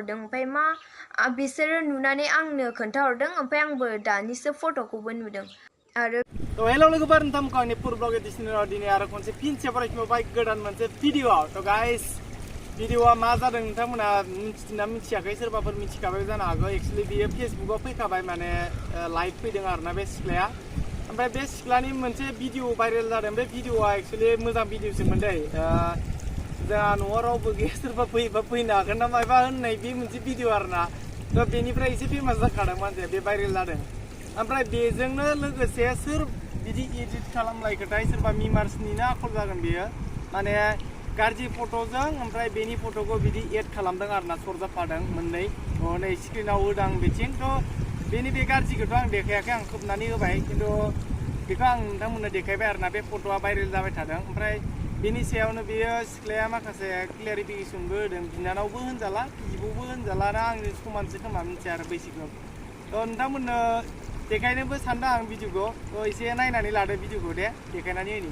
खोन्थाहरदों ओमफ्राय मा बिसोरो नुनानै आंनो खोन्थाहरदों ओमफ्राय आंबो दानिसो फट'खौबो नुदों आरो तो हेलो लोगोफोर नोंथांमोनखौ आंनि फुर ब्लग एडिशनाव दिनै आरो खनसे फिनसे फरायफिनबाय गोदान मोनसे भिडिअ तो गाइस भिडिअआ मा जादों नोंथांमोना मिथिना मिथियाखै सोरबाफोर मिथिखाबाय जानो हागौ एक्चुअली बियो फेसबुकआव फैखाबाय माने लाइभ फैदों आरोना बे सिख्लाया ओमफ्राय बे सिख्लानि मोनसे भिडिअ भाइरेल जादों बे भिडिअआ एक्चुअली मोजां भिडिअसोमोन दै जोंहा न'आव रावबो गैया सोरबा फैयोबा फैनो हागोन ना माबा होननाय बे मोनसे भिडिअ आरोना तो बेनिफ्राय एसे फेमास जाखादों मानसिया बे भाइरेल जादों ओमफ्राय बेजोंनो लोगोसे सोर बिदि एडिट खालामलायखोथाय सोरबा मिमार्सनिनो आखल जागोन बेयो माने गाज्रि फट'जों ओमफ्राय बेनि फट'खौ बिदि एड खालामदों आरोना सरजाबफादों मोननै नै स्क्रिनाव होदों बिथिं तो बेनि बे गाज्रिखौथ' आं देखायाखै आं खोबनानै होबाय खिन्थु बेखौ आं नोंथांमोननो देखायबाय आरोना बे फट'आ भाइरेल जाबाय थादों ओमफ्राय बेनि सायावनो बेयो सिख्लाया माखासे क्लियारिफिकेसनबो होदों बिनानावबो होनजाला बिब'बो होनजाला ना आंनि समानसो खोमा मिथिया आरो बैसोखौ तो नोंथांमोननो देखायनोबो सानदों आं भिडिअखौ तो एसे नायनानै लादो भिडिअखौ दे देखायनानै होनि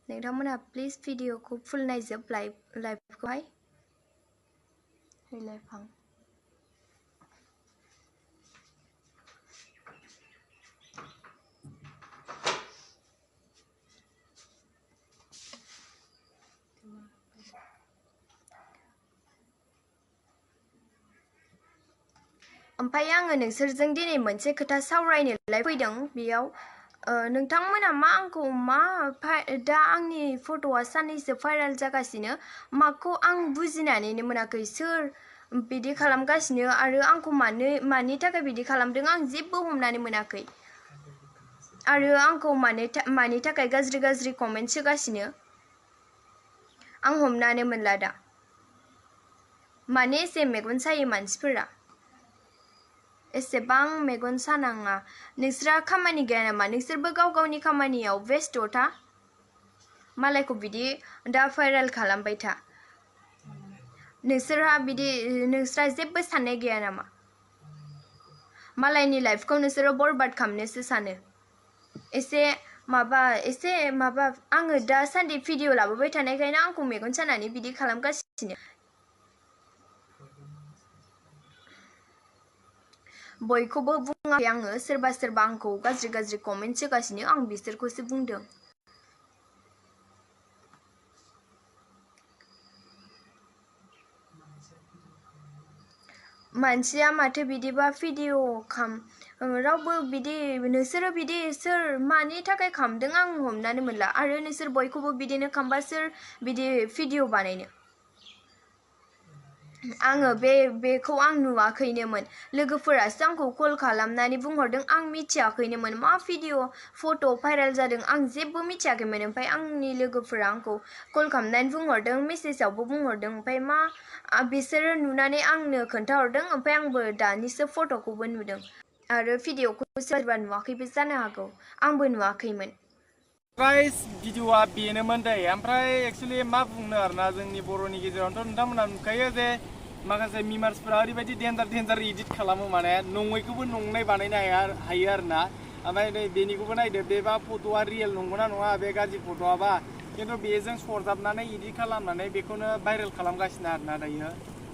नोंथांमोनहा प्लिज भिडिअखौ फुल नायजोब लाइभखौहाय लाइभां ओमफ्राय आङो नोंसोरजों दिनै मोनसे खोथा सावरायनोलाय फैदों बेयाव नोंथांमोना मा आंखौ मा दा आंनि फट'आ साननैसो भाइरेल जागासिनो माखौ आं बुजिनानैनो मोनाखै सोर बिदि खालामगासिनो आरो आंखौ मानि थाखाय बिदि खालामदों आं जेबो हमनानै मोनाखै आरो आंखौ मानि थाखाय गाज्रि कमेन्ट्स होगासिनो आं हमनानै मोनला दा माने एसे मेगन सायो मानसिफोरा एसेबां मेगन सानाङा नोंस्रा खामानि गैया नामा नोंसोरबो गाव गावनि खामानियाव बेस्थ' था मालायखौ बिदि दा भाइरेल खालामबाय था नोंस्रा जेबो साननाय गैया नामा मालायनि लाइफखौ नोंसोरो बरबाद खालामनोसो सानो एसे माबा आङो दासान्दि भिडिअ लाबोबाय थानायखायनो आंखौ मेगन सानानै बिदि खालामगासिनो बयखौबो बुङाखै आङो सोरबा आंखौ गाज्रि कमेन्ट्स होगासिनो आं बिसोरखौसो बुंदों मानसिया माथो बिदिबा भिडिअ रावबो बिदि नोंसोरो बिदि सोर मानि थाखाय खालामदों आं हमनानै मोनला आरो नोंसोर बयखौबो बिदिनो खालामबा सोर बिदि भिडिअ बानायनो आङो बेखौ आं नुवाखैनोमोन लोगोफोरासो आंखौ कल खालामनानै बुंहरदों आं मिथियाखैनोमोन मा भिडिअ फट' भाइरेल जादों आं जेबो मिथियाखैमोन ओमफ्राय आंनि लोगोफोरा आंखौ कल खालामनानै बुंहरदों मेसेजावबो बुंहरदों ओमफ्राय मा बिसोरो नुनानै आंनो खोन्थाहरदों ओमफ्राय आंबो दानिसो फट'खौबो नुदों आरो भिडिअखौ सोरबा नुवाखैबो जानो हागौ आंबो नुवाखैमोन गाइस भिडिअआ बेनोमोन दै ओमफ्राय एक्चुअली मा बुंनो आरोना जोंनि बर'नि गेजेरावथ' नोंथांमोना नुखायो जे माखासे मिमार्सफोरा ओरैबायदि डेन्जार एडिट खालामो माने नङैखौबो नंनाय बानायनो हायो आरोना ओमफ्राय नै बेनिखौबो नायदो बेबा फट'आ रियेल नंगौना नङा बे गाज्रि फट'आबा खिन्थु बेजों सरजाबनानै एडिट खालामनानै बेखौनो भाइरेल खालामगासिनो आरोना दायो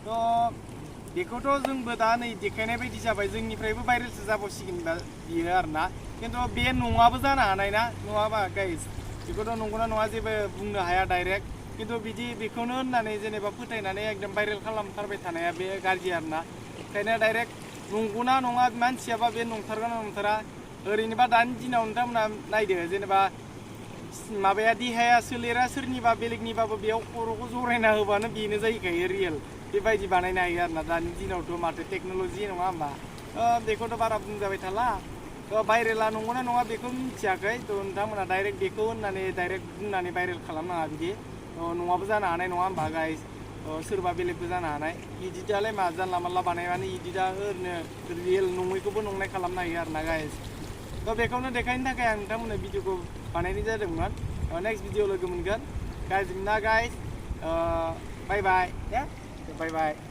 थ' बेखौथ' जोंबो दा नै देखायनाय बायदि जाबाय जोंनिफ्रायबो भाइरेलसो जाबावसिगोन बियो आरोना खिन्थु बे नङाबो जानो हानाय ना नङाबा गाइस बेखौथ' नंगौना नङा जेबो बुंनो हाया डाइरेक्ट खिन्थु बिदि बेखौनो होननानै जेनेबा फोथायनानै एकदम भाइरेल खालामथारबाय थानाया बे गाज्रि आरोना ओंखायनो डाइरेक्ट नंगौना नङा मानसियाबा बे नंथारगोन ना नंथारा ओरैनोबा दानि दिनाव नोंथांमोना नायदो जेनेबा माबाया देहाया सोलेरा सोरनिबा बेलेगनिबाबो बेयाव खर'खौ जरायना होबानो बेनो जाहैखायो रियेल बेबायदि बानायनो हायो आरोना दानि दिनावथ' माथो टेक्न'लजि नङा होमबा बेखौथ' बारा बुंजाबाय थाला भाइरेला नंगौना नङा बेखौ मिथियाखै थ' नोंथांमोना डाइरेक्ट बेखौ होननानै डाइरेक्ट बुंनानै भाइरेल खालामनाङा बिदि नङाबो जानो हानाय नङा होमबा गाइस सोरबा बेलेगबो जानो हानाय इडिटआलाय मा जानला मानला बानायबानो इडिटआ ओरैनो रियेल नङैखौबो नंनाय खालामनो हायो आरोना गाइस थ' बेखौनो देखायनो थाखाय आं नोंथांमोननो भिडिअखौ बानायनाय जादोंमोन नेक्स्ट भिडिअ लोगो मोनगोन गाज्रि ना गाइस बाय बाय दे बाय बाय